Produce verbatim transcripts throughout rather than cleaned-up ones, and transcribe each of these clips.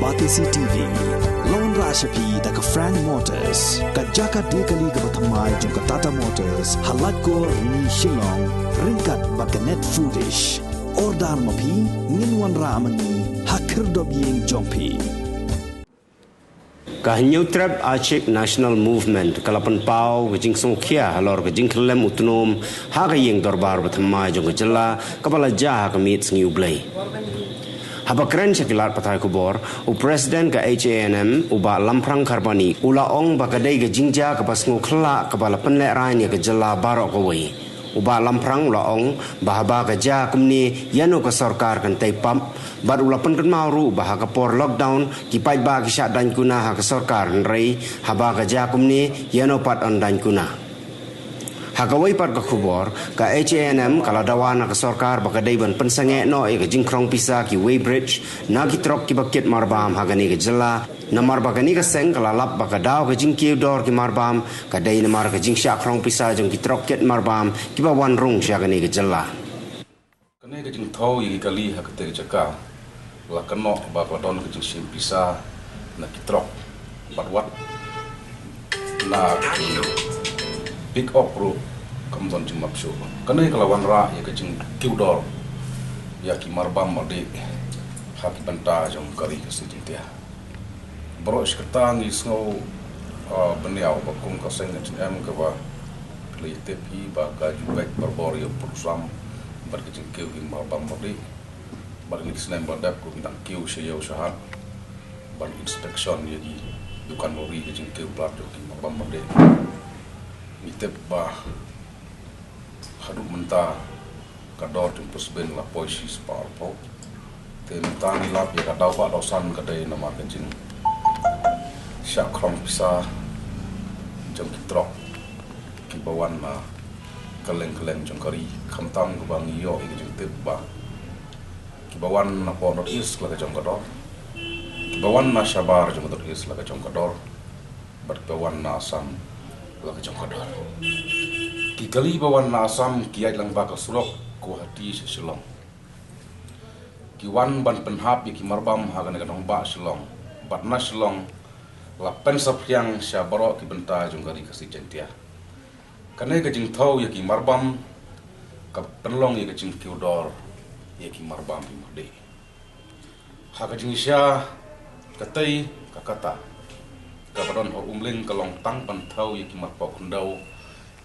Batesi T V. La wanrah sha phi da ka Frank Motors, ka jaka die kali kaba thymmai jong ka Tata Motors, ha Laitkor, Rni, Shillong, ryngkat bad ka Net Foodish. Order ma phi, ngin wanrah ma ngi ha khyrdop ïing jong phi. Ka Hynñiewtrep Achik National Movement ka la pynpaw ka jingsngewkhia halor ka jingkhyllem utnum ha ka ïing dorbar ba thymmai jong ka jylla, kaba la jia ha ka miet sngi U Blei. Haba kren sha ki lad pathai khubor, u President ka H A N M, u Bah Lamphrang Kharbani, u la ong ba ka dei ka jingjia kaba sngewkhyllaiñ kaba la pynlehraiñ ïa ka jylla baroh kawei. U Bah Lamphrang u la ong ba haba ka jia kumne, ïano ka sorkar kan tei pap, bad u la pynkynmaw ruh ba ha ka por lockdown ki paidbah ki shah daiñ kuna ha ka sorkar, hynrei haba ka jia kumne, ïano pat yn daiñ kuna. Ha kawei pat ka khubor, ka H A N M ka la dawa na ka sorkar ba ka dei ban pynsangeh noh ïa ka jingkhrong pisa ki weighbridge na ki trok kiba kit marbam ha kane ka jylla, namar ba kane ka seng ka la lap ba ka daw ka jingkiew dor ki marbam ka dei namar ka jingshah khrong pisa jong ki trok kit marbam kiba wan rung sha kane ka jylla. Kane ka jingthew ïa ki kali ha katei ka jaka la kynnoh ba ka la don ka jingshim pisa na ki trok, bad wat na ki pick up ruh kam don jingmap shuh. Kane ka la wanrah ïa ka jingkiew dor ïa ki marbam mardih ha ki bynta jong ka ri Khasi Jaiñtia. Baroh shi katta ngi sngew, ah, bniah ba kum ka seng H A N M kaba la ïatip hi ba ka ju beit barabor ïa u pud u sam bad ka jingkiew ki marbam mardih. Bad ngi, ki snem ba dep ruh ngi dang kiew sha ïew sha hat ban inspection ïa ki dukan lori, ka jingkiew blad jong ki marbam mardih. Ngi tip ba haduh mynta ka dor jong u psbin la poi shispah arphew. Te mynta ngi lap ïa ka daw ba daw san ka dei namar ka jingshah khrong pisa jong ki trok kiba wan na kylleng kylleng jong ka ri, khamtam kaba ngi ïoh ïa ka jingtip ba kiba wan na pdeng North East la ka jong ka dor, kiba wan na shabar jong ka North East la ka jong ka dor, bad kiba wan na Assam la ka jong ka dor. Ki kali ba wan na Assam ki ïaid lyngba ka surok Guwahati sha Shillong. Ki wan ban pynhap ïa ki marbam ha kane ka nongbah Shillong, bad na Shillong la pynsaphriang sha baroh ki bynta jong ka ri Khasi Jaiñtia. Kane ka jingthew ïa ki marbam ka pynlong ïa ka jingkiew dor ïa ki marbam ki mardih. Ha ka jingshisha katei ka kata kaba don ha Umling ka long tang ban thew ïa ki marpoh khyndew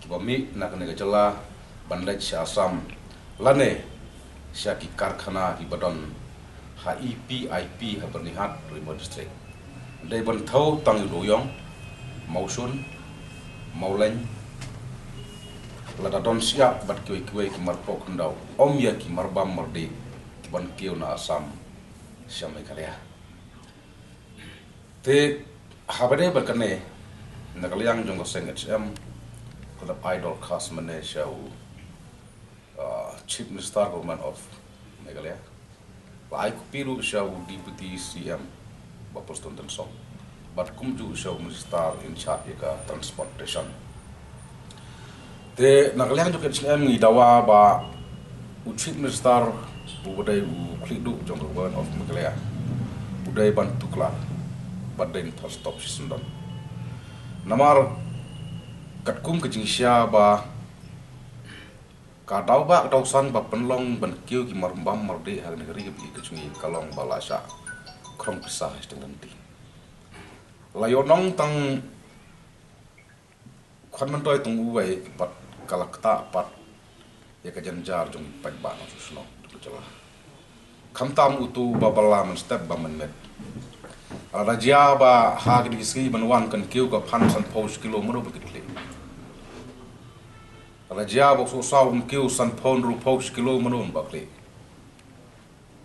kiba mih na kane ka jylla ban leit sha Assam lane sha ki karkhana kiba don ha E P I P ha Byrnihat, Ri Bhoi District. Dei ban thew tang ïa u dewïong, mawshun, mawleiñ, lada don shyiap bad kiwei kiwei ki marpoh khyndew, ym ïa ki marbam mardih kiban kiew na Assam sha Meghalaya. Te haba dei bad kane, na ka liang jong ka seng H M, ka la ai dorkhas mynne sha u, uh, Chief Minister Government of Meghalaya. La ai copy ruh sha u Deputy C M Bah Prestone Tynsong, bad kumjuh sha u Minister in charge ïa ka transportation. Te na ka liang jong ka H M ngi dawa ba u Chief Minister, u ba dei u khlieh duh jong ka Government of Meghalaya, u dei ban tuklar bad dei ban thaw stop shisyndon. Namar katkum ka jingshisha ba ka daw ba ka daw san ba pynlong ban kiew ki marbam mardih ha kane ka ri ka jong ngi ka long ba la shah khrong pisa ha shiteng lynti. La ïoh nong tang khwan myntoi tang uwei, bad ka la ktah pat ïa ka jynjar jong ki paidbah nongshong shnong jong ka jylla. Khamtam uto uba bylla mynstep ba mynmiet. Lada jia ba ha kine ki sngi ban wan kan kiew ka phan sanphew shi kilo, mano ba kin khlieh? Lada jia ba u sohsaw un kiew sanphew hynriewphew shi kilo, mano ba khlieh?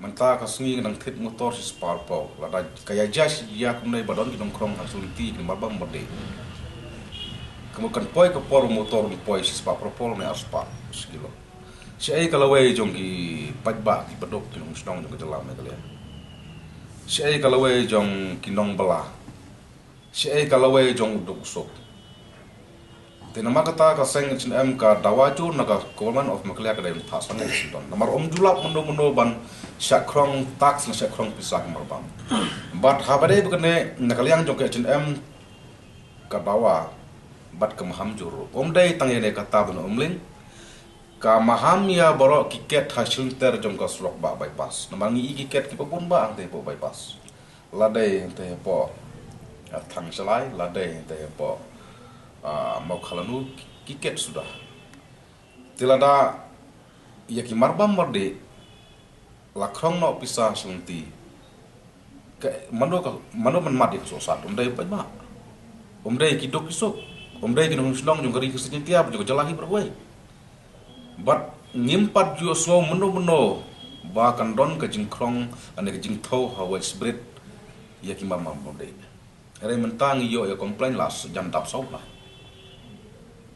Mynta ka sngi ngi dang thied motor shispah arphew. Lada ka ïa jia shi ïa kumne ba don ki nongkhrong ha shiteng lynti, ki marbam mardih, ka mut kan poi ka por u motor un poi shispah phraphew ne arspah shi kilo. Shaei ka lawei jong ki paidbah, ki baduk, ki nongshnong jong ka jylla Meghalaya? Shaei ka lawei jong ki nongbylla? Shaei ka lawei jong u duk u suk? Te namar kata ka seng H N M ka dawa jur na ka Government of Meghalaya ka dei ban thah sangeh shisyndon. Namar ym ju lap mynno mynno ban shah khrong tax ne shah khrong pisa ki marbam. Bad haba dei ba kane na ka liang jong ka H and M ka dawa bad ka maham jur. Ym dei tang ïa ne kata ban umling. Ka maham ïa baroh ki ket ha shilynter jong ka surok ba bypass. Namar ngi i ki ket ki ba bun ba hangte hapoh bypass. La dei hangte hapoh, ah, Thang Shalai, la dei hangte hapoh, ah, Mawkhailanu ki, ki ket suda. Te lada ïa ki marbam mardih la khrong noh pisa shlengti. Ka mano ka mano man mat ïa ka sohsat, ym dei paidbah. Ym dei ki duk ki suk, ym dei ki nong shnong jong ka ri ka shnong tiap jong ka jylla hi baroh kawei. Bad ngim pat ju sngew mynno mynno ba kan don ka jingkhrong lane ka jingthew ha West Brit ïa ki marbam mardih. Hynrei mynta ngi ïoh ïa complain la jan dap saw bnai.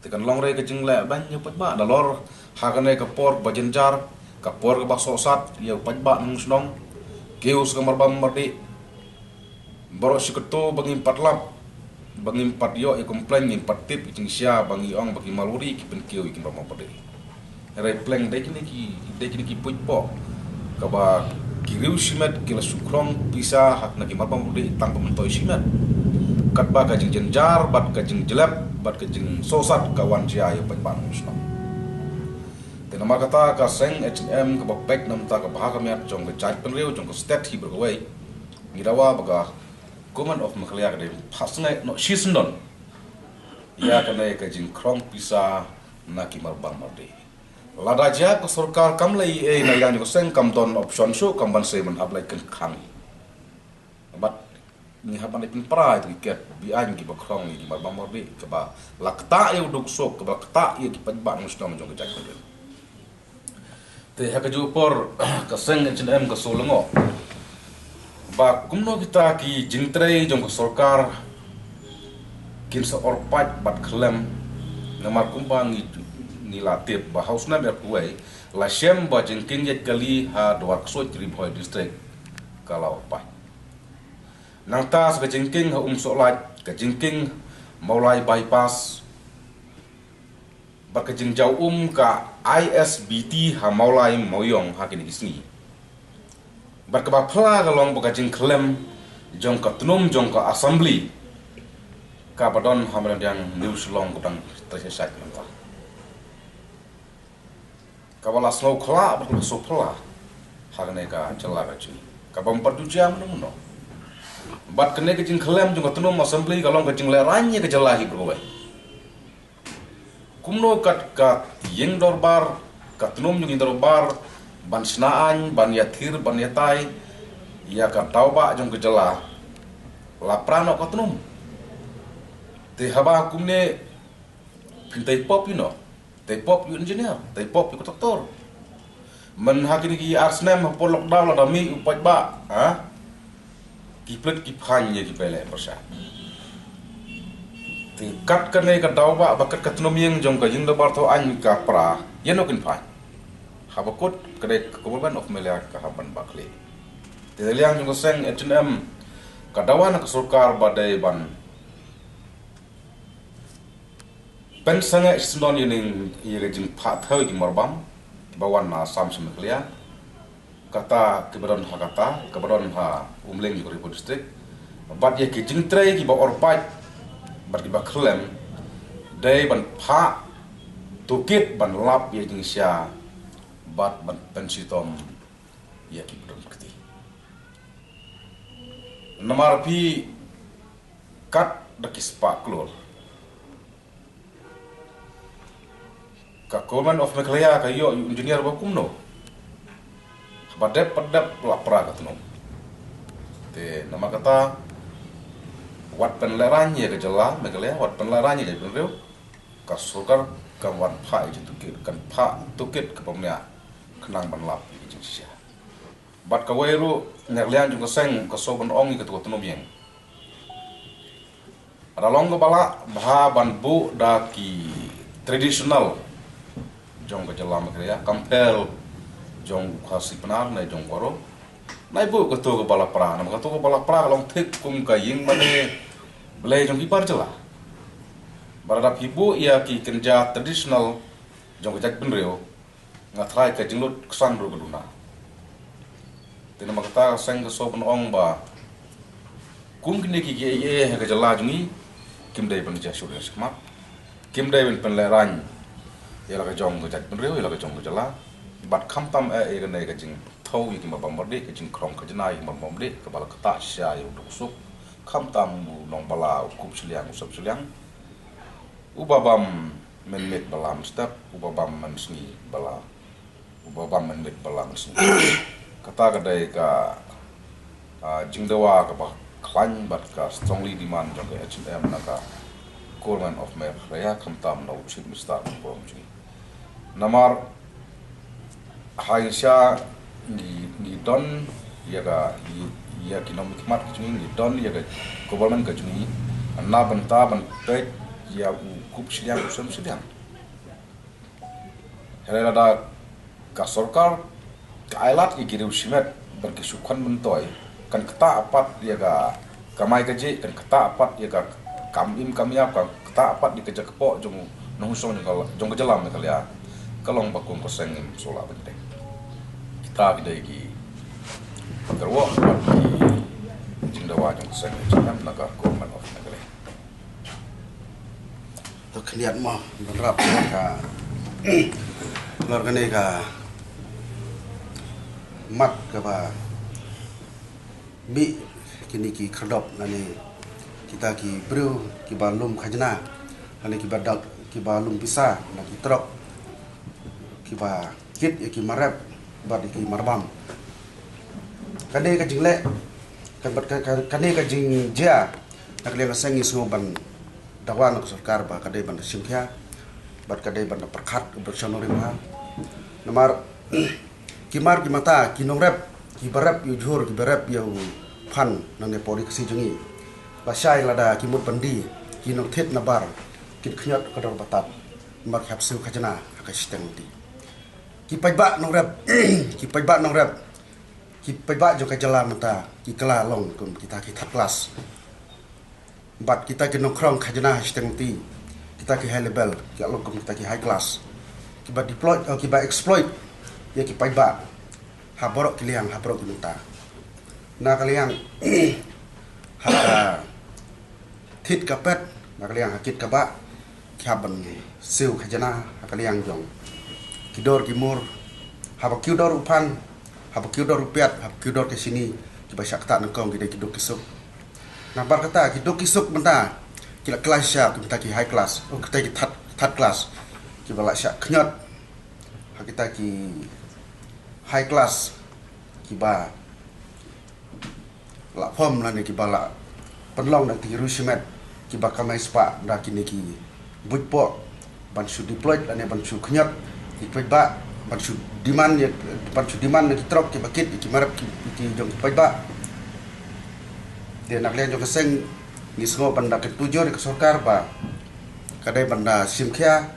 Te kan long re ka jingleh beiñ ïa u paidbah, nalor ha kane ka por ba jynjar, ka por kaba sohsat ïa u paidbah nong shnong, kiew sha ka marbam mardih. Baroh shi kato ba ngim pat lap, ba ngim pat ïoh ïa complain, ngim pat tip ïa ka jingshisha ba ngi ong ba ki malwari ki pynkiew ïa ki marbam mardih. Hynrei pleng dei kine ki, dei kine ki puitpoh kaba ki riew shimet ki la shu khrong pisa ha kine ki marbam mardih tang ba myntoi shimet. Katba ka jingjynjar bad ka jingjlep bad ka jingsohsat ka wan jia ïa u paidbah nong shnong. Te namar kata ka seng H and M kaba peit na ka bynta ka bha ka miat jong ka jaitbynriew jong ka state hi baroh kawei, ngi dawa ba ka Government of Meghalaya ka dei ban phah sngew noh shisyndon ïa kane ka jingkhrong pisa na ki marbam mardih. Lada jia ka sorkar kam leh ei ei na liang jong ka seng, kam don option shuh kam ban sei ban hap leit kynkhang. Bad ngi hap ban leit pynpra ïa ki ket beiñ kiba khrong ïa ki marbam mardih kaba la ktah ïa u duk suk, kaba la ktah ïa ki paidbah nong shnong jong ka jaitbynriew. Te ha kajuh ka por ka seng H and M ka shu lyngngoh ba kumno kita ki jingtrei jong ka sorkar kin sa orpait bad khlem. Namar kumba ngi, ngi la tip ba ha u snem arphew wei la shem ba jingkieng ïaid kali ha Dwar Ksuid, Ri Bhoi District ka la orpait. Nangta sa ka jingkieng ha Umsohlait, ka jingkieng Mawlai Bypass, bad ka jingjaw um ka I S B T ha Mawlai Mawiong ha kine ki sngi. Bad kaba phylla ka long ba ka jingkhlem jong ka tnum jong ka Assembly kaba don ha Mawlai New Shillong ka dang trei sha sha nangta. Kaba la sngew khla bad kaba sngewphylla ha kane ka jylla ka jong ngi. Kaba ym pat ju jia mynno mynno. Bad kane ka jingkhlem jong ka tnum Assembly ka long ka jinglehrain ïa ka jylla hi baroh kawei. Kumno kat ka ïing dorbar, ka tnum jong ïing dorbar ban shna aiñ, ban ïathir, ban ïatai ïa ka daw bah jong ka jylla, la pra noh ka tnum. Te haba kumne phin tei pop ïa uno, tei pop ïa u engineer, tei pop ïa u kontraktor. Myn ha kine ki ar snem ha por lockdown lada mih u paidbah, ha? Ki pynlut ki phaiñ ïa ki ba leh pyrshah. Te kat kane ka daw bah, ba kat ka tnum ïing jong ka ïing dorbar thaw aiñ ka pra, ïano kin phaiñ? Haba kut ka dei ka Government of Meghalaya ka hap ban bah khlieh. Te na liang jong ka seng H and M ka dawa na ka sorkar ba dei ban pynsangeh shisyndon ïa ning ïa ka jingphah thew ïa ki marbam kiba wan na Assam sha Meghalaya. Kata kiba don ha kata, kaba don ha Umling jong ka Ri Bhoi District. Bad ïa ki jingtrei kiba orpait bad kiba khlem, dei ban phah tohkit ban lap ïa ka jingshisha bad ban pynshitom ïa kiba don kti. Namar phi kat da ki spah klur. Ka Government of Meghalaya ka ïoh ïa u engineer ba kumno? Haba dep pat dep la pra ka tnum. Te namar kata, wat pynlehraiñ ïa ka jylla Meghalaya, wat pynlehraiñ ïa ka jaitbynriew. Ka sorkar kan wan phah ïa ka tohkit, kan phah tohkit kaba bniah khnang ban lap ïa ka jingshisha. Bad kawei ruh na liang jong ka seng ka shu ban ong ïa kato ka tnum ïing. Lada long kaba lah bha ban buh da ki traditional jong ka jylla Meghalaya, kam pher jong u Khasi Pnar ne jong u Garo. Nai buh kato kaba la pra, namar kato kaba la pra ka long thik kum ka ïing mane blei jong ki bar jylla. Bad lada phi buh ïa ki kynja traditional jong ka jaitbynriew, nga tharai ka jinglut ksan ruh ka duna. Te namar kata ka seng ka shu ban ong ba Kum kine ki, ki, ki, ki, ka jylla jong ngi, kim dei ban jia shuh ïa shikmat. Kim dei ban pynlehrain ïa la ka jong ka jaitbynriew, ïa la ka jong ka jylla. Bad khamtam eh ïa kane ka jingthew ïa ki marbam mardih, ka jingkhrong khajna ïa ki marbam mardih, kaba la ktah shisha ïa u duk suk. Khamtam u nongbala, u kup shiliang, u sem shiliang. Uba bam mynmiet ba la mynstep, uba bam mynsngi ba la, uba bam mynmiet ba la mynsngi. Kata ka dei ka, ah, jingdawa kaba khlaiñ bad ka strongly demand jong ka H N M na ka Government of Meghalaya, khamtam na u Chief Minister ba burom jong ngi. Namar ha ngi sha ngi, ngi don ïa ka, ïa, ïa ki nongmihkhmat ka jong ngi, ngi don ïa ka government ka jong ngi na bynta ban peit ïa u kup shiliang, u sem shiliang. Hynrei lada ka sorkar ka ailad ïa ki riew shimet bad ki shu khon myntoi, kan ktah pat ïa ka kamai kajih, kan ktah pat ïa ka kam im kam ïap, kan ktah pat ïa ka jaka poh jong u nongshong jong ka, jong ka jylla Meghalaya. Ka long ba kum ka seng ngim sngewlah ban teng. Kita ki dei ki kyrwoh bad ki jingdawa jong ka seng jong ngi na ka Government of Meghalaya. To khyndiat mo ban rap ka lor kane ka mat kaba mih kine ki khyrdop lane kita ki briew kiba lum khajna lane kiba dak, kiba lum pisa na ki trok, kiba kit ïa ki marep bad ïa ki marbam. Kane ka jingleh, kan bad ka, ka, kane ka jingjia na ka liang ka seng ngi sngew ban dawa na ka sorkar ba ka dei ban da shimkhia bad ka dei ban da pyrkhat u Bret Shanori Mahar. Namar ki mar ki mata, ki nongrep, kiba rep ïa u jhur, kiba rep ïa u phan na ne pori ka si jong ngi. Lashai lada ki mut ban die, ki nongthied nabar kin khñiot ka dor batat. Namar ki hap siew khajna ha ka shiteng lynti. Ki paidbah nongrep, ki paidbah nongrep, ki paidbah jong ka jylla mynta ki kylla long kum kita ki third class. Bad kita ki nongkhrong khajna ha shiteng lynti, kita ki high level, ki long kum kita ki high class. Kiba deploy, oh, kiba exploit ïa ki paidbah ha baroh ki liang, ha baroh ki bynta. Na ka liang ha ka thied ka pet, na ka liang ha kit ka bah, ki hap ban siew khajna ha ka liang jong ki dor ki mur, haba kiew dor u phan, haba kiew dor u piat, haba kiew dor ka shini, kiba shah ktah nyngkong ki dei ki duk ki suk. Namar kata ki duk ki suk mynta ki la kylla shisha ki mynta ki high class, oh, kita ki third, third class, kiba la shah khñiot ha kita ki high class, kiba la pom lane kiba la pynlong da ki riew shimet kiba kamai spah da kine ki buit poh ban shu deploy lane ban shu khñiot ki paidbah, ban shu demand ïa, ban shu demand na ki trok kiba kit ïa ki marep ki, ki jong ki paidbah. Te na ka liang jong ka seng ngi sngew ban da kyntu jur ïa ka sorkar ba ka dei ban da shimkhia.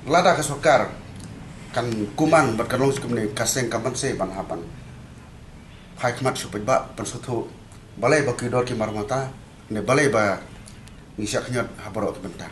Lada ka sorkar kan kuman bad kan long sha kumne, ka seng kam banse ban hap ban phai khmat sha u paidbah ban sngewthuh balei ba kiew dor ki mar mata ne balei ba ngi shah khñiot ha baroh ki bynta.